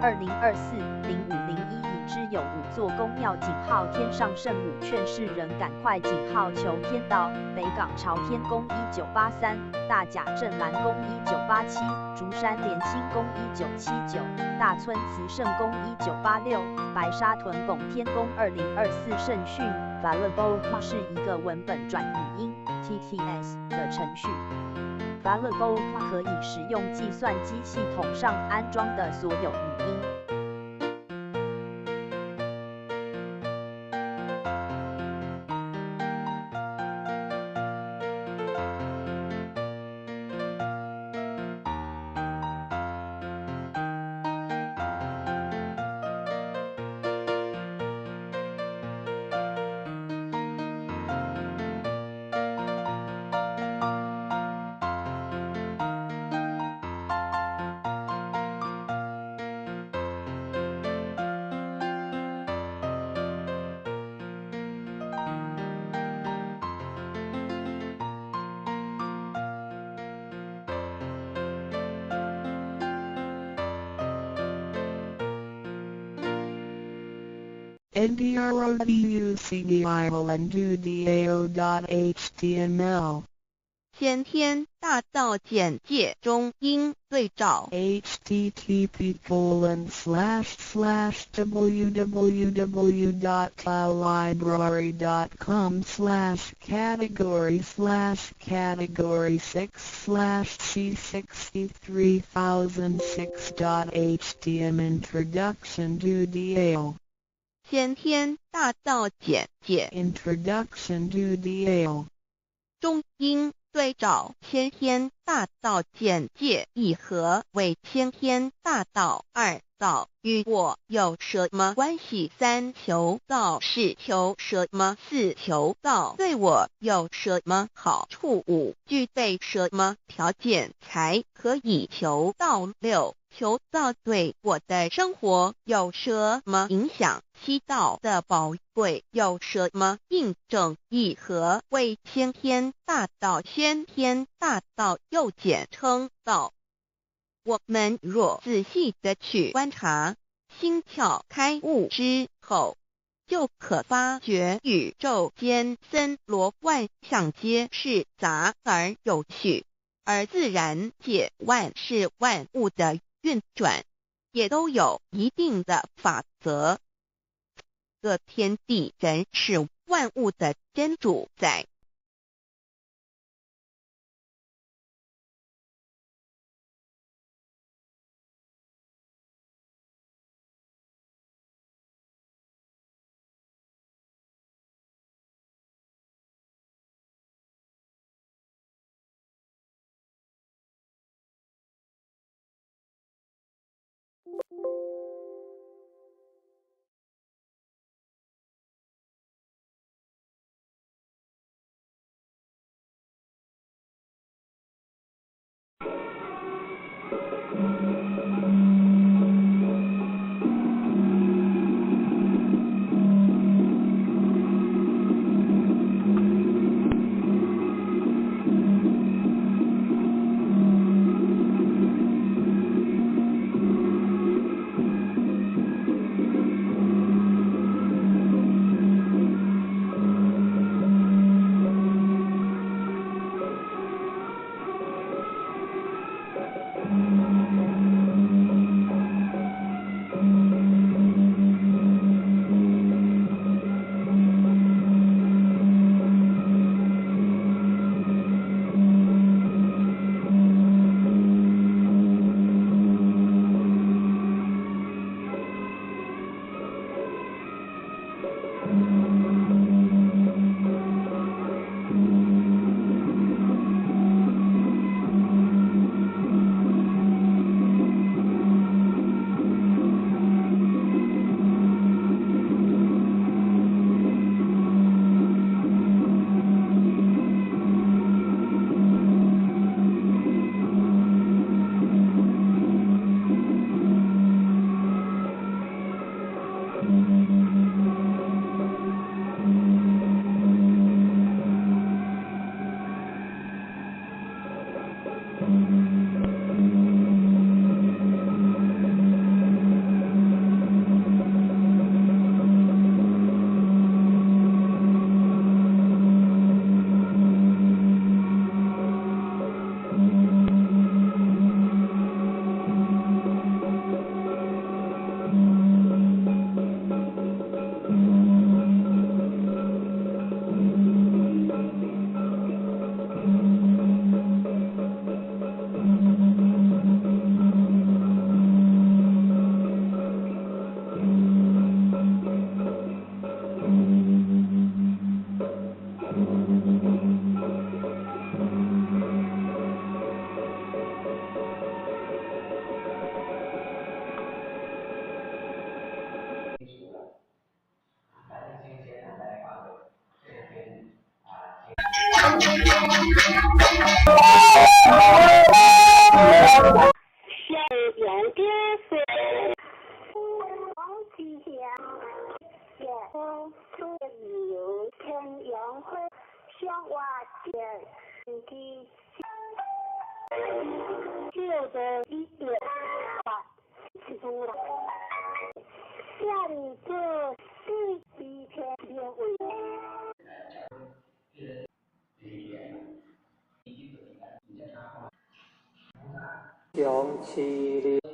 2024-05-01已知有五座宫庙井号天上圣母劝世人赶快井号求天道，北港朝天宫1983，大甲镇澜宫1987，竹山连兴宫1979，大村慈圣宫1986，白沙屯拱天宫2024圣训。Falabella 是一个文本转语音 TTS 的程序。Falabella 可以使用计算机系统上安装的所有语音。 NDRODUCDIONDUDAO.HTML 先天大道简介中英对照 http://www.library.com /category /category 6 /C63006.htm Introduction to DAO 先天大道简介 Introduction to DAO 中英对照先天大道简介一何为先天大道二道与我有什么关系？三求道是求什么？四求道对我有什么好处？五具备什么条件才可以求道？六求道对我的生活有什么影响？七道的宝贵有什么印证？一何为先天大道？先天大道又简称道。我们若仔细的去观察，心窍开悟之后，就可发觉宇宙间森罗万象皆是杂而有序，而自然界万事万物的运转，也都有一定的法则。个天地人是万物的真主宰。中市立。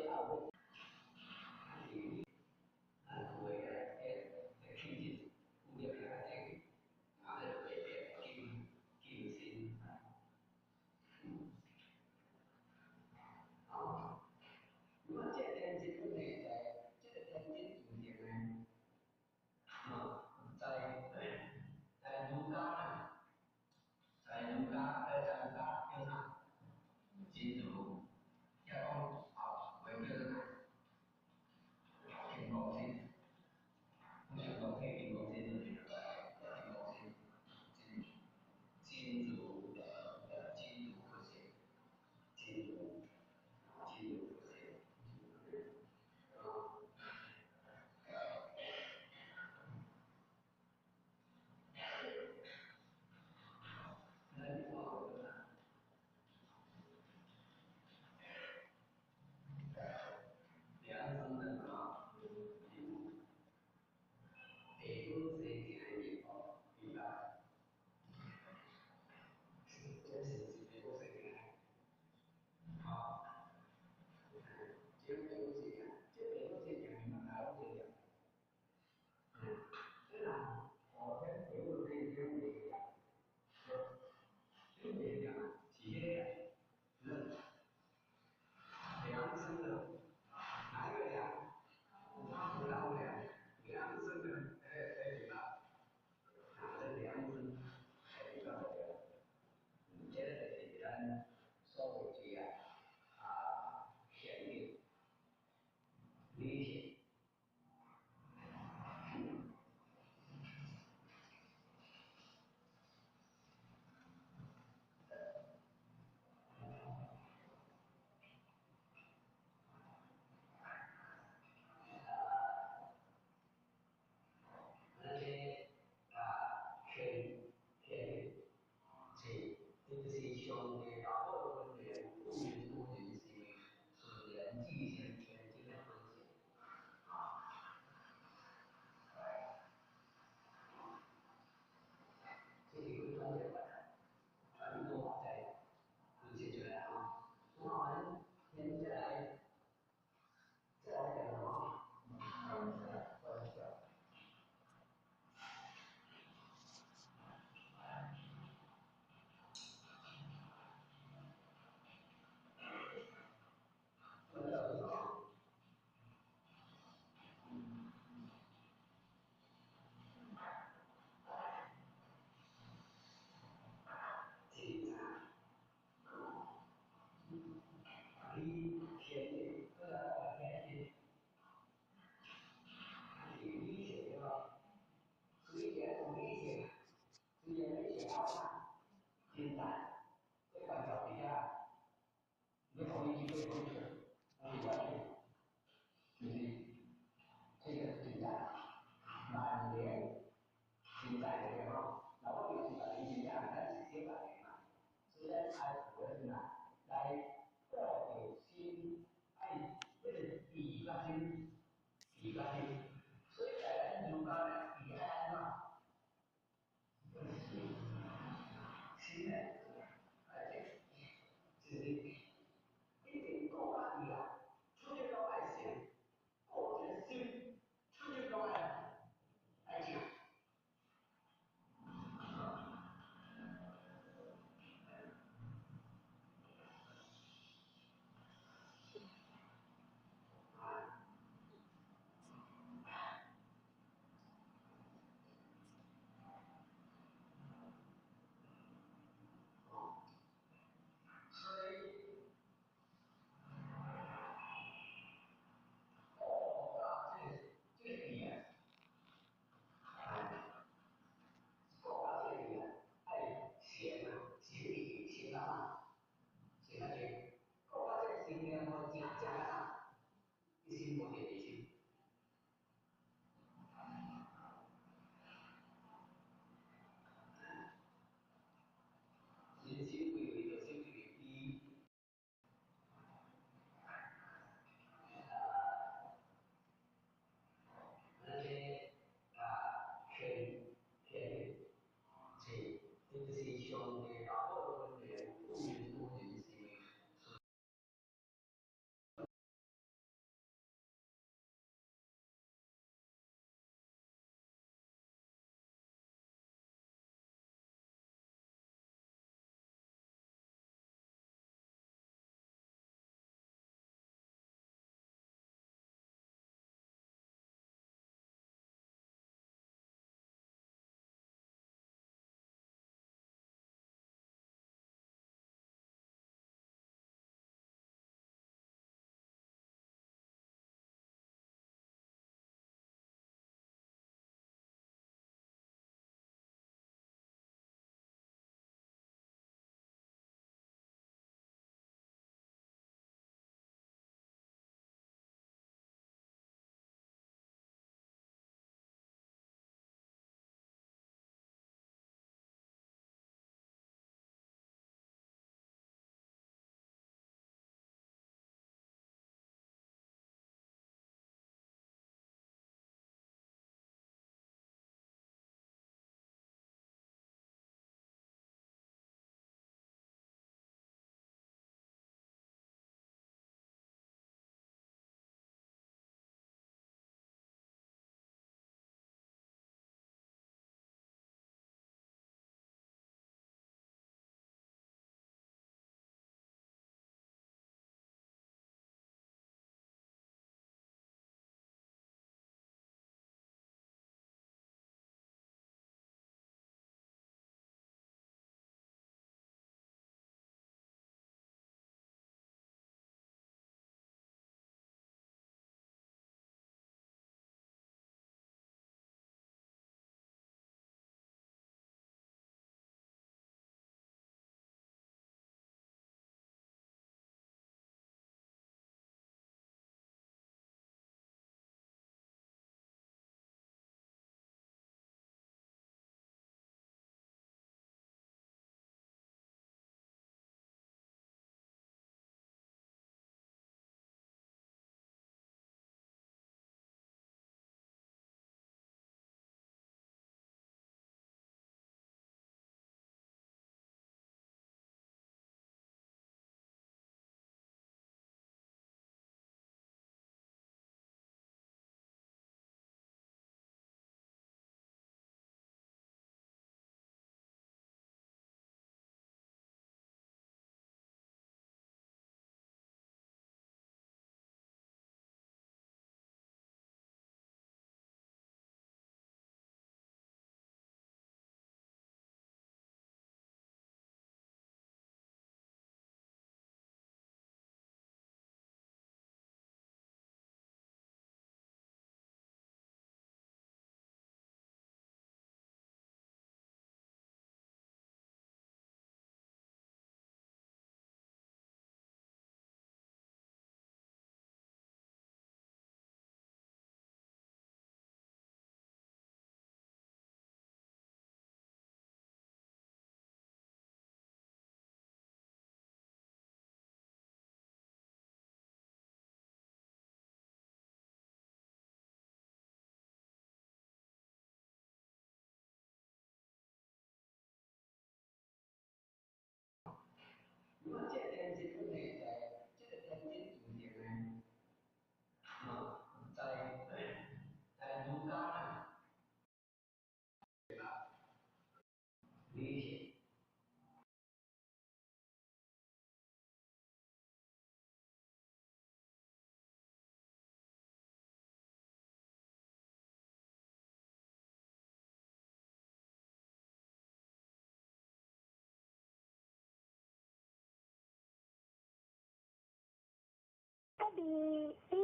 悲悠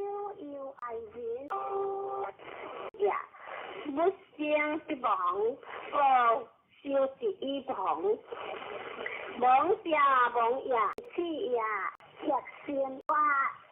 悠愛人，也不生不亡，無相一亡，亡者亡也，次也，核心我。